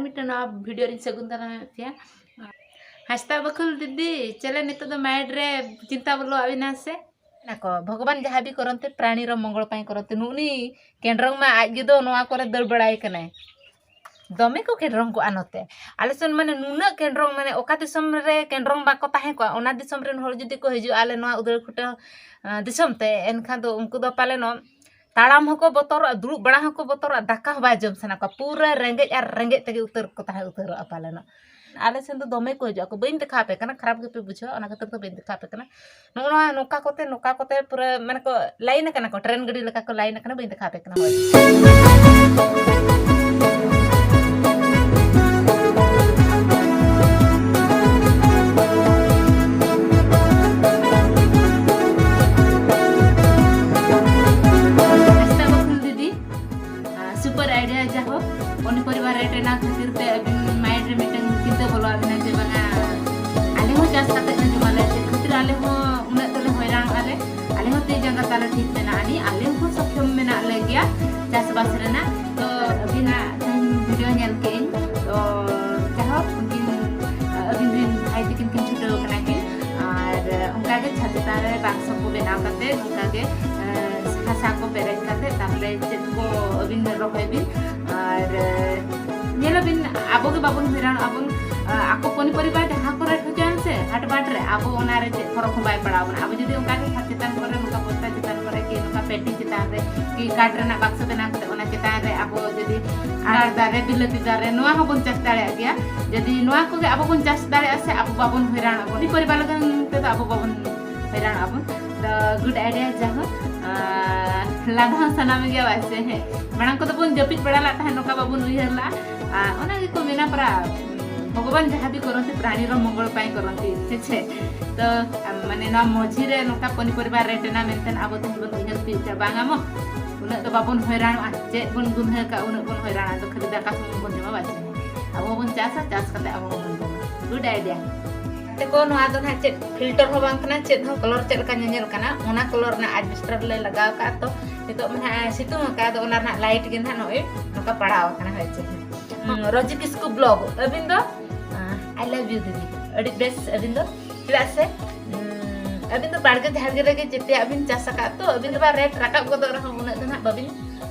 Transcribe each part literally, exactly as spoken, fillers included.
ᱢᱤᱫᱴᱟᱝ ᱱᱚᱣᱟ ᱵᱷᱤᱰᱤᱭᱳ ᱨᱤᱧ ᱥᱟᱹᱜᱩᱱ ᱫᱟᱨᱟᱢᱮᱫ ᱯᱮᱭᱟ᱾ ᱦᱟᱸᱥᱫᱟ ᱵᱟᱹᱠᱷᱩᱞ ᱫᱤᱫᱤ, ᱪᱮᱞᱮ ᱱᱤᱛᱚᱜ ᱫᱚ ᱢᱟᱭᱤᱱᱰ ᱨᱮ ᱪᱤᱱᱛᱟ ᱵᱚᱞᱚ ᱟᱹᱵᱤᱱᱟ ᱥᱮ? ᱚᱱᱟ ᱠᱚ, ᱵᱷᱚᱜᱚᱵᱟᱱ ᱡᱟᱦᱟᱸ ᱵᱤ ᱠᱚᱨᱚᱱᱛᱮ ᱯᱨᱟᱬᱤ ᱨᱚ ᱢᱚᱝᱜᱚᱞ ᱯᱟᱭ ᱠᱚᱨᱚᱱᱛᱮ᱾ ᱱᱩᱜᱱᱤ ᱠᱮᱱᱰᱨᱚᱝ ᱢᱟ ᱟᱡ ᱜᱮ ᱫᱚ ᱱᱚᱣᱟ ᱠᱚᱨᱮ ᱫᱟᱹᱲ ᱵᱟᱲᱟᱭ ᱠᱟᱱᱟᱭ᱾ ᱫᱚᱢᱮ ᱠᱚ ᱠᱮᱱᱰᱨᱚᱝ ᱠᱚᱜᱼᱟ ᱱᱚᱛᱮ᱾ ᱟᱞᱮ ᱥᱮᱱ ᱢᱟᱱᱮ ᱱᱩᱱᱟᱹᱜ ᱠᱮᱱᱰᱨᱚᱝ, ᱢᱟᱱᱮ ᱚᱠᱟ ᱫᱤᱥᱚᱢ ᱨᱮ ᱠᱮᱱᱰᱨᱚᱝ ᱵᱟᱠᱚ ᱛᱟᱦᱮᱸ ᱠᱚᱜᱼᱟ, ᱚᱱᱟ ᱫᱤᱥᱚᱢ ᱨᱮᱱ ᱦᱚᱲ ᱡᱩᱫᱤ ᱠᱚ ᱦᱤᱡᱩᱜᱼᱟ ᱟᱞᱮ ᱱᱚᱣᱟ ᱩᱫᱟᱹᱲ ᱠᱷᱩᱴᱟᱹ, ᱟᱸ, ᱫᱤᱥᱚᱢ ᱛᱮ, ᱮᱱᱠᱷᱟᱱ ᱫᱚ ᱩᱱᱠᱩ ᱫᱚ ᱯᱟᱞᱮᱱᱚᱜ ᱛᱟᱲᱟᱢ ᱦᱚᱸᱠᱚ ᱵᱚᱛᱚᱨᱚᱜᱼᱟ, ᱫᱩᱲᱩᱵ ᱵᱟᱲᱟ ᱦᱚᱸᱠᱚ ᱵᱚᱛᱚᱨᱚᱜᱼᱟ, ᱫᱟᱠᱟ ᱦᱚᱸ ᱵᱟᱭ ᱡᱚᱢ ᱥᱟᱱᱟ ᱠᱚᱣᱟ᱾ ᱯᱩᱨᱟᱹ ᱨᱮᱸᱜᱮᱡ ᱟᱨ ᱨᱮᱸᱜᱮᱡ ᱛᱮᱜᱮ ᱩᱛᱟᱹᱨ ᱠᱚ ᱛᱟᱦᱮᱸ ᱩᱛᱟᱹᱨᱚᱜᱼᱟ ᱯᱟᱞᱮᱱᱚᱜ᱾ ᱟᱞᱮ ᱥᱮᱱ ᱫᱚ ᱫᱚᱢᱮ ᱠᱚ ᱦᱤᱡᱩᱜᱼᱟ ᱠᱚ, ᱵᱟᱹᱧ ᱫᱮᱠᱷᱟᱣ ᱟᱯᱮ ᱠᱟᱱᱟ, ᱠᱷᱟᱨᱟᱯ ᱜᱮᱯᱮ ᱵᱩᱡᱷᱟᱹᱣᱟ, ᱚᱱᱟ ᱠᱷᱟᱹᱛᱤᱨ ᱫᱚ ᱵᱟᱹᱧ ᱫᱮᱠᱷᱟᱣ ᱟᱯᱮ ᱠᱟᱱᱟ᱾ ᱱᱚᱜᱼᱚ ᱱᱚᱣᱟ ᱱᱚᱝᱠᱟ ᱠᱚᱛᱮ, ᱱᱚᱝᱠᱟ ᱠᱚᱛᱮ ᱯᱩᱨᱟᱹ ᱢᱟᱱᱮ ᱠᱚ ᱞᱟᱭᱤᱱ ᱟᱠᱟᱱᱟ ᱠᱚ, ᱴᱨᱮᱱ ᱜᱟᱹᱰᱤ ᱞᱮᱠᱟ ᱠᱚ ᱞᱟᱭᱤᱱ ᱟᱠᱟᱱᱟ, ᱵᱟᱹᱧ ᱫᱮᱠᱷᱟᱣ ᱟᱯᱮ ᱠᱟᱱᱟ᱾ ᱦᱳᱭ᱾ ᱦᱟᱸᱥᱫᱟ ᱵᱟᱹᱠᱷᱩᱞ ᱫᱤᱫᱤ, ᱟᱨ ᱥᱩᱯᱟᱨ ᱟᱭᱰᱤᱭᱟ ᱡᱟᱦᱳᱠ, ᱯᱚᱱᱤ ᱯᱚᱨᱤᱵᱟᱨ ᱨᱮᱴ ᱮᱱᱟ ᱠᱷᱟᱹᱛᱤᱨ ᱛᱮ ᱟᱹᱵᱤᱱ ᱢᱟᱭᱤᱱᱰ ᱨᱮ ᱢᱤᱫᱴᱟᱝ ᱪᱤᱱᱛᱟᱹ ᱵᱚᱞᱚ ᱟᱵᱤᱱᱟ ᱡᱮ ᱵᱟᱝᱟ, ᱟᱞᱮ ᱦᱚᱸ ᱪᱟᱥ ᱠᱟᱛᱮ ᱞᱮ ᱡᱚᱢᱟᱞᱮ, ᱪᱮᱫ ᱠᱷᱟᱹᱛᱤᱨ ᱟᱞᱮ ᱦᱚᱸ ᱩᱱᱟᱹᱜ ᱫᱚᱞᱮ ᱦᱚᱭᱨᱟᱱᱚᱜᱼᱟ ᱞᱮ, ᱟᱞᱮ ᱦᱚᱸ ᱛᱤ ᱡᱟᱸᱜᱟ ᱛᱟᱞᱮ ᱴᱷᱤᱠ ᱢᱮᱱᱟᱜᱼᱟ, ᱟᱹᱱᱤᱡ ᱟᱞᱮ ᱦᱚᱸ ᱥᱚᱠᱷᱚᱢ ᱢᱮᱱᱟᱜ ᱞᱮ ᱜᱮᱭᱟ ᱪᱟᱥᱵᱟᱥ ᱨᱮᱱᱟᱜ᱾ ᱛᱚ ᱟᱹᱵᱤᱱᱟᱜ ᱛᱮᱦᱮᱧ ᱵᱷᱤᱰᱤᱭᱳ ᱧᱮᱞ ᱠᱮᱫᱟᱹᱧ, ᱛᱚ ᱡᱟᱦᱳᱠ ᱩᱱᱠᱤᱱ, ᱟᱹᱵᱤᱱ ᱨᱮᱱ ᱵᱷᱟᱭ ᱛᱟᱹᱠᱤᱱ ᱠᱤᱱ ᱪᱷᱩᱴᱟᱹᱣ ᱠᱟᱱᱟ ᱠᱤᱱ, ᱟᱨ ᱚᱱᱠᱟᱜᱮ ᱪᱷᱟᱛ ᱪᱮᱛᱟᱱ ᱨᱮ ᱵᱟᱠᱥᱚ ᱠᱚ ᱵᱮᱱᱟᱣ ᱠᱟᱛᱮ ᱚᱱᱠᱟᱜᱮ, ᱮᱸ, ᱦᱟᱥᱟ ᱠᱚ ᱯᱮᱨᱮᱡ ᱠᱟᱛᱮ ᱛᱟᱨᱯᱚᱨᱮ ᱪᱮᱫ ᱠᱚ ᱟᱹᱵᱤᱱ ᱨᱚᱦᱚᱭ ᱵᱤᱱ, ᱟᱨ, ᱮᱸ, ᱧᱮᱞᱟᱵᱤᱱ ᱟᱵᱚ ᱜᱮ ᱵᱟᱵᱚᱱ ᱦᱚᱭᱨᱟᱱᱚᱜᱼᱟ ᱵᱚᱱ, ᱟᱸ, ᱟᱠᱚ ᱯᱚᱱᱤ ᱯᱚᱨᱤᱵᱟᱨ ᱡᱟᱦᱟᱸ ᱠᱚᱨᱮ ᱦᱚᱪᱚᱭᱟᱱ ᱥᱮ ᱦᱟᱴ ᱵᱟᱴ ᱨᱮ, ᱟᱵᱚ ᱚᱱᱟ ᱨᱮ ᱪᱮᱫ ᱯᱷᱚᱨᱚᱠ ᱦᱚᱸ ᱵᱟᱭ ᱯᱟᱲᱟᱣ ᱵᱚᱱᱟ᱾ ᱟᱵᱚ ᱡᱩᱫᱤ ᱚᱱᱠᱟ ᱜᱮ ᱪᱷᱟᱛ ᱪᱮᱛᱟᱱ ᱠᱚᱨᱮ, ᱱᱚᱝᱠᱟ ᱵᱚᱥᱛᱟ ᱪᱮᱛᱟᱱ ᱠᱚᱨᱮ ᱠᱤ ᱱᱚᱝᱠᱟ ᱯᱮᱴᱤ ᱪᱮᱛᱟᱱ ᱨᱮ ᱠᱤ ᱠᱟᱴ ᱨᱮᱱᱟᱜ ᱵᱟᱠᱥᱚ ᱵᱮᱱᱟᱣ ᱠᱟᱛᱮ ᱚᱱᱟ ᱪᱮᱛᱟᱱ ᱨᱮ ᱟᱵᱚ ᱡᱩᱫᱤ ᱟᱲᱟᱜ ᱫᱟᱨᱮ, ᱵᱤᱞᱟᱹᱛᱤ ᱫᱟᱨᱮ, ᱱᱚᱣᱟ ᱦᱚᱸᱵᱚᱱ ᱪᱟᱥ ᱫᱟᱲᱮᱭᱟᱜ ᱜᱮᱭᱟ᱾ ᱡᱩᱫᱤ ᱱᱚᱣᱟ ᱠᱚᱜᱮ ᱟᱵᱚ ᱵᱚᱱ ᱪᱟᱥ ᱫᱟᱲᱮᱭᱟᱜᱼᱟ ᱥᱮ, ᱟᱵᱚ ᱵᱟᱵᱚᱱ ᱦᱚᱭᱨᱟᱱᱚᱜᱼᱟ, ᱯᱚᱱᱤ ᱯᱚᱨᱤᱵᱟᱨ ᱞᱟᱹᱜᱤᱫ ᱛᱮᱫᱚ ᱟᱵᱚ ᱵᱟᱵᱚᱱ ᱦᱚᱭᱨᱟᱱᱚᱜᱼᱟ ᱵᱚᱱ᱾ ᱛᱚ, ᱜᱩᱰ ᱟᱭᱰᱤᱭᱟ ᱡᱟᱦᱳᱠ, ᱟᱨ ᱞᱟᱸᱫᱟ ᱦᱚᱸ ᱥᱟᱱᱟ ᱢᱮ ᱜᱮᱭᱟ ᱵᱟᱭ ᱥᱮ? ᱦᱮᱸ, ᱢᱟᱲᱟᱝ ᱠᱚᱫᱚ ᱵᱚᱱ ᱡᱟᱹᱯᱤᱫ ᱵᱟᱲᱟ ᱞᱮᱫ ᱛᱟᱦᱮᱸᱫ, ᱱᱚᱝᱠᱟ ᱵᱟᱵᱚᱱ ᱩᱭᱦᱟᱹᱨ ᱞᱮᱫᱼᱟ᱾ ᱟᱨ ᱚᱱᱟ ᱜᱮᱠᱚ ᱢᱮᱱᱟ ᱯᱟᱨᱟ, ᱵᱷᱚᱜᱚᱵᱟᱱ ᱡᱟᱦᱟᱸ ᱵᱤ ᱠᱚᱨᱚᱱᱛᱤ, ᱯᱨᱟᱬᱤ ᱨᱚ ᱢᱚᱝᱜᱚᱞ ᱯᱟᱭ ᱠᱚᱨᱚᱱᱛᱤ, ᱦᱮᱸ ᱪᱮ? ᱛᱚ, ᱢᱟᱱᱮ ᱱᱚᱣᱟ ᱢᱚᱡᱷᱤ ᱨᱮ ᱱᱚᱝᱠᱟ ᱯᱚᱱᱤ ᱯᱚᱨᱤᱵᱟᱨ ᱨᱮᱴ ᱮᱱᱟ ᱢᱮᱱᱛᱮ ᱟᱵᱚ ᱛᱮᱦᱮᱧ ᱵᱚᱱ ᱩᱭᱦᱟᱹᱨ ᱛᱤᱭᱳᱜ ᱠᱮᱫᱟ, ᱵᱟᱝᱟ ᱢᱚ? ᱩᱱᱟᱹᱜ ᱫᱚ ᱵᱟᱵᱚᱱ ᱦᱚᱭᱨᱟᱱᱚᱜᱼᱟ, ᱪᱮᱫ ᱵᱚᱱ ᱜᱩᱱᱦᱟᱹ ᱠᱟᱜᱼᱟ, ᱩᱱᱟᱹᱜ ᱵᱚᱱ ᱦᱚᱭᱨᱟᱱᱚᱜᱼᱟ, ᱟᱫᱚ ᱠᱷᱟᱹᱞᱤ ᱫᱟᱠᱟ ᱥᱩᱢᱩᱝ ᱵᱚᱱ ᱡᱚᱢᱟ, ᱵᱟᱥ᱾ ᱟᱵᱚ ᱵᱚᱱ ᱪᱟᱥᱟ, ᱪᱟᱥ ᱠᱟᱛᱮ ᱟᱵᱚ ᱦᱚᱸᱵᱚᱱ ᱡᱚᱢᱟ᱾ Good idea. ᱛᱮᱠᱚ ᱱᱚᱣᱟ ᱫᱚ ᱱᱟᱦᱟᱜ ᱪᱮᱫ ᱯᱷᱤᱞᱴᱟᱨ ᱦᱚᱸ ᱵᱟᱝ ᱠᱟᱱᱟ, ᱪᱮᱫ ᱦᱚᱸ ᱠᱟᱞᱟᱨ ᱪᱮᱫ ᱞᱮᱠᱟ ᱧᱮᱧᱮᱞ ᱠᱟᱱᱟ, ᱚᱱᱟ ᱠᱟᱞᱟᱨ ᱨᱮᱱᱟᱜ ᱟᱡᱵᱮᱥᱴᱟᱨ ᱞᱮ ᱞᱟᱜᱟᱣ ᱠᱟᱜᱼᱟ, ᱛᱚ ᱱᱤᱛᱚᱜ ᱢᱟ ᱱᱟᱦᱟᱜ ᱥᱤᱛᱩᱝ ᱟᱠᱟᱫ, ᱟᱫᱚ ᱚᱱᱟ ᱨᱮᱱᱟᱜ ᱞᱟᱭᱤᱴ ᱜᱮ ᱱᱟᱦᱟᱜ ᱱᱚᱜᱼᱚᱭ ᱱᱚᱝᱠᱟ ᱯᱟᱲᱟᱣ ᱟᱠᱟᱱᱟ, ᱦᱳᱭ ᱪᱮ᱾ ᱨᱚᱡᱤ ᱠᱤᱥᱠᱩ ᱵᱞᱚᱜ, ᱟᱹᱵᱤᱱ ᱫᱚ? ᱟᱭ ᱞᱟᱵᱷ ᱭᱩ ᱫᱤᱫᱤ, ᱟᱹᱰᱤ ᱵᱮᱥ ᱟᱹᱵᱤᱱ ᱫᱚ᱾ ᱪᱮᱫᱟᱜ ᱥᱮ ᱩᱸ, ᱟᱹᱵᱤᱱ ᱫᱚ ᱵᱟᱲᱜᱮ ᱡᱷᱟᱲᱜᱮ ᱨᱮᱜᱮ ᱡᱮᱛᱮᱭᱟᱜ ᱵᱤᱱ ᱪᱟᱥ ᱟᱠᱟᱫ, ᱛᱚ ᱟᱹᱵᱤᱱ ᱫᱚ ᱵᱟ ᱨᱮᱴ ᱨᱟᱠᱟᱵ ᱜᱚᱫᱚᱜ ᱨᱮᱦᱚᱸ ᱩᱱᱟᱹᱜ ᱫᱚ ᱱᱟᱦᱟᱜ ᱵᱟᱹᱵᱤᱱ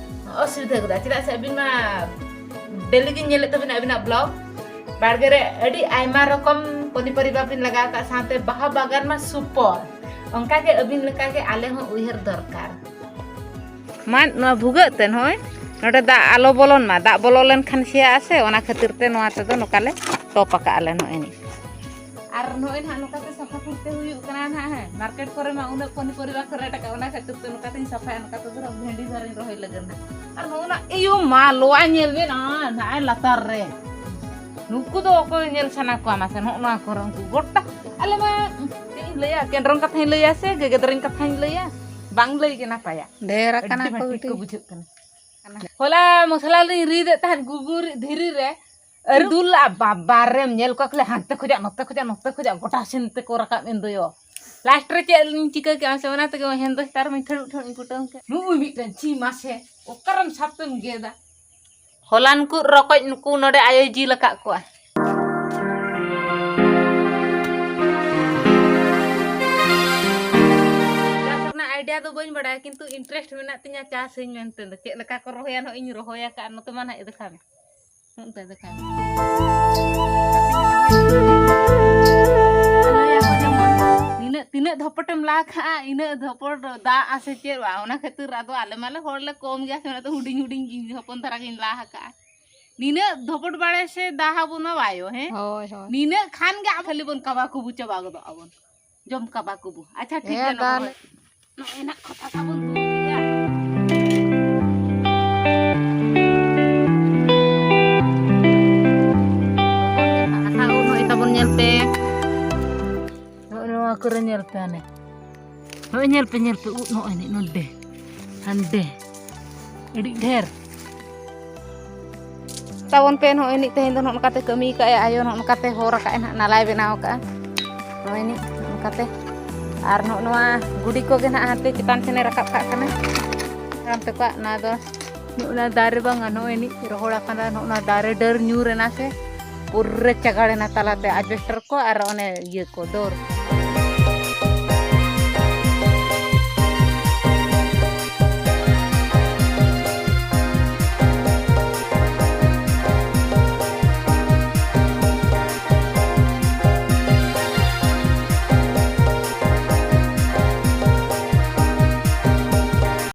ᱚᱥᱩᱵᱤᱫᱷᱟ ᱜᱚᱫᱟ᱾ ᱪᱮᱫᱟᱜ ᱥᱮ ᱟᱹᱵᱤᱱ ᱢᱟ ᱰᱮᱞᱤ ᱜᱤᱧ ᱧᱮᱞᱮᱫ ᱛᱟᱵᱤᱱᱟ ᱟᱹᱵᱤᱱᱟᱜ ᱵᱞᱚᱜ, ᱵᱟᱲᱜᱮ ᱨᱮ ᱟᱹᱰᱤ ᱟᱭᱢᱟ ᱨᱚᱠᱚᱢ ᱯᱚᱱᱤᱯᱚᱨᱤᱵᱟ ᱵᱤᱱ ᱞᱟᱜᱟᱣ ᱟᱠᱟᱫ, ᱥᱟᱶᱛᱮ ᱵᱟᱦᱟ ᱵᱟᱜᱟᱱ ᱢᱟ ᱥᱩᱯᱚᱨ᱾ ᱚᱱᱠᱟᱜᱮ ᱟᱹᱵᱤᱱ ᱞᱮᱠᱟᱜᱮ ᱟᱞᱮ ᱦᱚᱸ ᱩᱭᱦᱟᱹᱨ ᱫᱚᱨᱠᱟᱨ᱾ ᱢᱟ ᱱᱚᱣᱟ ᱵᱷᱩᱜᱟᱹᱜ ᱛᱮ ᱱᱚᱜᱼᱚᱭ ᱱᱚᱰᱮ ᱫᱟᱜ ᱟᱞᱚ ᱵᱚᱞᱚᱱ ᱢᱟ, ᱫᱟᱜ ᱵᱚᱞᱚ ᱞᱮᱱᱠᱷᱟᱱ ᱥᱮᱭᱟᱜᱼᱟ ᱥᱮ, ᱚᱱᱟ ᱠᱷᱟᱹᱛᱤᱨ ᱛᱮ ᱱᱚᱣᱟ ᱛᱮᱫᱚ ᱱᱚᱝᱠᱟ ᱞᱮ ᱴᱚᱯ ᱟᱠᱟᱜᱼᱟ ᱞᱮ ᱱᱚᱜᱼᱚᱭ ᱱᱤ᱾ ᱟᱨ ᱱᱚᱜᱼᱚᱭ ᱱᱟᱦᱟᱜ ᱱᱚᱝᱠᱟ ᱛᱮ ᱥᱟᱯᱷᱟ ᱯᱷᱩᱨᱛᱤ ᱦᱩᱭᱩᱜ ᱠᱟᱱᱟ ᱱᱟᱦᱟᱜ, ᱦᱮᱸ, ᱢᱟᱨᱠᱮᱴ ᱠᱚᱨᱮ ᱢᱟ ᱩᱱᱟᱹᱜ ᱯᱚᱱᱤᱯᱚᱨᱤᱵᱟ ᱠᱚ ᱨᱮᱴ ᱟᱠᱟᱫ, ᱚᱱᱟ ᱠᱷᱟᱹᱛᱤᱨ ᱛᱮ ᱱᱚᱝᱠᱟ ᱛᱤᱧ ᱥᱟᱯᱷᱟᱭᱟ, ᱱᱚᱝᱠᱟ ᱛᱮ ᱫᱷᱚᱨᱚ ᱵᱷᱮᱱᱰᱤ ᱫᱷᱟᱨᱟᱧ ᱨᱚᱦᱚᱭ ᱞᱟᱹᱜᱤᱫ ᱱᱟᱦᱟᱜ᱾ ᱟᱨ ᱱᱚᱜᱼᱚ ᱱᱟ ᱤᱭᱩ ᱢᱟ ᱞᱚᱣᱟ ᱧᱮᱞ ᱵᱮᱱ, ᱟᱨ ᱱᱟᱜᱼᱟᱭ ᱞᱟᱛᱟᱨ ᱨᱮ ᱱᱩᱠᱩ ᱫᱚ ᱚᱠᱚᱭ ᱧᱮᱞ ᱥᱟᱱᱟ ᱠᱚᱣᱟ ᱢᱟᱥᱮ? ᱱᱚᱜᱼᱚ ᱱᱚᱣᱟ ᱠᱚᱨᱮ ᱩᱱᱠᱩ ᱜᱚᱴᱟ, ᱟᱞᱮ ᱢᱟ ᱪᱮᱫ ᱤᱧ ᱞᱟᱹᱭᱟ, ᱠᱮᱱᱰᱨᱚᱝ ᱠᱟᱛᱷᱟᱧ ᱞᱟᱹᱭᱟ ᱥᱮ ᱜᱮᱜᱮᱫᱨᱮᱧ ᱠᱟᱛᱷᱟᱧ ᱞᱟᱹᱭᱟ, ᱵᱟᱝ ᱞᱟᱹᱭ ᱜᱮ ᱱᱟᱯᱟᱭᱟ᱾ ᱰᱷᱮᱨ ᱟᱠᱟᱱᱟ ᱟᱹᱰᱤ ᱠᱚ ᱵᱷᱟᱹᱴᱤ ᱵᱤᱴᱤ᱾ ᱠᱚ ᱵᱩᱡᱷᱟᱹᱜ ᱠᱟᱱᱟ᱾ ᱦᱚᱞᱟ ᱢᱚᱥᱞᱟ ᱞᱤᱧ ᱨᱤᱫᱮᱫ ᱛᱟᱦᱮᱸᱫ ᱜᱩᱜᱩ ᱨᱤ-, ᱫᱷᱤᱨᱤ ᱨᱮ ᱟᱹᱨᱩ ᱫᱩᱞ ᱞᱟᱜᱼᱟ, ᱵᱟᱵᱟ ᱨᱮᱢ ᱧᱮᱞ ᱠᱚᱣᱟ ᱠᱷᱟᱹᱞᱤ ᱦᱟᱱᱛᱮ ᱠᱷᱚᱡᱟᱜ ᱱᱚᱛᱮ, ᱠᱷᱚᱡᱟᱜ ᱱᱚᱛᱮ, ᱠᱷᱚᱡᱟᱜ ᱜᱚᱴᱟ ᱥᱮᱱ ᱛᱮᱠᱚ ᱨᱟᱠᱟᱵ ᱮᱱ ᱫᱚᱭᱚ᱾ ᱞᱟᱥᱴ ᱨᱮ ᱪᱮᱫ ᱞᱤᱧ ᱪᱤᱠᱟᱹ ᱠᱮᱜᱼᱟ ᱢᱟᱥᱮ? ᱚᱱᱟ ᱛᱮᱜᱮ ᱦᱮᱸᱫᱮ ᱥᱮᱛᱟᱜ ᱨᱮᱢᱟᱧ ᱴᱷᱟᱹᱲᱩᱜ ᱴᱷᱟᱹᱲᱩᱜ ᱤᱧ ᱠᱩᱴᱟᱹᱢ ᱠᱮᱫ᱾ ᱱᱩᱜᱼᱩᱭ ᱢᱤᱫᱴᱮᱱ ᱪᱷᱤ ᱢᱟᱥᱮ, ᱚᱠᱟᱨᱮᱢ ᱥᱟᱵ ᱛᱮᱢ ᱜᱮᱫᱟ? ᱦᱚᱞᱟᱱ ᱠᱚ ᱨᱚᱠᱚᱡ ᱱᱩᱠᱩ ᱱᱚᱰᱮ ᱟᱭᱳᱭ ᱡᱤᱞ ᱟᱠᱟᱫ ᱠᱚᱣᱟ᱾ ᱪᱟᱥ ᱨᱮᱱᱟᱜ ᱟᱭᱰᱤᱭᱟ ᱫᱚ ᱵᱟᱹᱧ ᱵᱟᱲᱟᱭᱟ, ᱠᱤᱱᱛᱩ ᱤᱱᱴᱟᱨᱮᱥᱴ ᱢᱮᱱᱟᱜ ᱛᱤᱧᱟ ᱪᱟᱥ ᱟᱹᱧ ᱢᱮᱱᱛᱮ ᱫᱚ᱾ ᱪᱮᱫ ᱞᱮᱠᱟ ᱠᱚ ᱨᱚᱦᱚᱭᱟ, ᱱᱚᱜᱼᱚᱭ ᱤᱧ ᱨᱚᱦᱚᱭ ᱟᱠᱟᱫᱼᱟ᱾ ᱱᱚᱛᱮ ᱢᱟ ᱱᱟᱦᱟᱜ ᱫᱮᱠᱷᱟᱣ ᱢᱮ, ᱱᱚᱛᱮ ᱫᱮᱠᱷᱟᱣ ᱢᱮ᱾ ᱱᱤᱱᱟᱹᱜ, ᱛᱤᱱᱟᱹᱜ ᱫᱷᱚᱯᱚᱴᱮᱢ ᱞᱟ ᱠᱟᱜᱼᱟ, ᱤᱱᱟᱹᱜ ᱫᱷᱚᱯᱚᱴ ᱫᱟᱜ ᱟᱥᱮ ᱪᱮᱫ ᱵᱟᱝ, ᱚᱱᱟ ᱠᱷᱟᱹᱛᱤᱨ ᱟᱫᱚ ᱟᱞᱮ ᱢᱟᱞᱮ ᱦᱚᱲ ᱞᱮ ᱠᱚᱢ ᱜᱮᱭᱟ ᱥᱮ, ᱚᱱᱟᱛᱮ ᱦᱩᱰᱤᱧ ᱦᱩᱰᱤᱧ ᱜᱤᱧ ᱦᱚᱯᱚᱱ ᱫᱷᱟᱨᱟ ᱜᱤᱧ ᱞᱟ ᱟᱠᱟᱜᱼᱟ᱾ ᱱᱤᱱᱟᱹᱜ ᱫᱷᱚᱯᱚᱴ ᱵᱟᱲᱮ ᱥᱮ ᱫᱟ ᱦᱟᱵᱚᱱᱟ ᱵᱟᱭᱚ, ᱦᱮᱸ? ᱦᱳᱭ, ᱦᱳᱭ᱾ ᱱᱤᱱᱟᱹᱜ ᱠᱷᱟᱱ ᱜᱮ ᱟᱵᱚ ᱠᱷᱟᱹᱞᱤ ᱵᱚᱱ ᱠᱟᱵᱟ ᱠᱩᱵᱩ ᱪᱟᱵᱟ ᱜᱚᱫᱚᱜ ᱟᱵᱚᱱ᱾ ᱡᱚᱢ ᱠᱟᱵᱟ ᱠᱩᱵᱩ᱾ ᱟᱪᱪᱷᱟ, ᱴᱷᱤᱠ ᱦᱮᱸ, ᱜᱮᱭᱟ, ᱫᱟ᱾ ᱱᱚᱜᱼᱚᱭ, ᱱᱚᱜᱼᱚᱭ ᱱᱟᱜ ᱠᱷᱚᱛᱟ ᱛᱟᱵᱚᱱ ᱫᱩᱞ ᱠᱮᱜᱼᱟ᱾ ᱟᱥᱟ ᱩᱫ ᱱᱚᱜᱼᱚᱭ ᱛᱟᱵᱚᱱ ᱧᱮᱞ ᱯᱮ᱾ ᱱᱚᱜᱼᱚᱭ ᱱᱚᱣᱟ ᱠᱚᱨᱮ ᱧᱮᱞ ᱯᱮ ᱦᱟᱱᱮ᱾ ᱱᱚᱜᱼᱚᱭ ᱧᱮᱞ ᱯᱮ, ᱧᱮᱞ ᱯᱮ, ᱩᱫ ᱱᱚᱜᱼᱚᱭ ᱱᱤᱡ ᱱᱚᱰᱮ᱾ ᱦᱟᱱᱰᱮ᱾ ᱟᱹᱰᱤ ᱰᱷᱮᱨ᱾ ᱛᱟᱵᱚᱱ ᱯᱮ, ᱱᱚᱜᱼᱚᱭ ᱱᱤᱡ ᱛᱮᱦᱮᱧ ᱫᱚ ᱱᱚᱜᱼᱚ ᱱᱚᱝᱠᱟᱛᱮ ᱠᱟᱹᱢᱤ ᱠᱟᱜᱼᱟᱭ ᱟᱭᱳ, ᱱᱚᱜᱼᱚ ᱱᱚᱝᱠᱟᱛᱮ ᱦᱚᱨ ᱟᱠᱟᱫᱼᱟᱭ ᱱᱟᱦᱟᱜ, ᱱᱟᱞᱟᱭ ᱵᱮᱱᱟᱣ ᱟᱠᱟᱫᱼᱟ᱾ ᱱᱚᱜᱼᱚᱭ ᱱᱤᱡ ᱱᱚᱜᱼᱚ ᱱᱚᱝᱠᱟᱛᱮ᱾ ᱟᱨ ᱱᱚᱜᱼᱚ ᱱᱚᱣᱟ ᱜᱩᱰᱤ ᱠᱚᱜᱮ ᱱᱟᱦᱟᱜ ᱦᱟᱱᱛᱮ ᱪᱮᱛᱟᱱ ᱥᱮᱱᱮ ᱨᱟᱠᱟᱵ ᱠᱟᱜ ᱠᱟᱱᱟ᱾ ᱦᱟᱲᱟᱢ ᱛᱟᱠᱚᱣᱟᱜ ᱱᱚᱣᱟ ᱫᱚ ᱱᱚᱜᱼᱱᱟ ᱫᱟᱨᱮ ᱵᱟᱝᱟ, ᱱᱚᱜᱼᱚᱭ ᱱᱤᱡ ᱨᱚᱦᱚᱲ ᱟᱠᱟᱱᱟ᱾ ᱱᱚᱜᱼᱱᱟ ᱫᱟᱨᱮ ᱰᱟᱹᱨ ᱧᱩᱨ ᱮᱱᱟ ᱥᱮ, ᱯᱩᱨᱟᱹ ᱪᱟᱜᱟᱲ ᱮᱱᱟ ᱛᱟᱞᱟᱛᱮ ᱟᱡᱵᱮᱥᱴᱟᱨ ᱠᱚ ᱟᱨ ᱚᱱᱮ ᱤᱭᱟᱹ ᱠᱚ, ᱫᱚᱨ᱾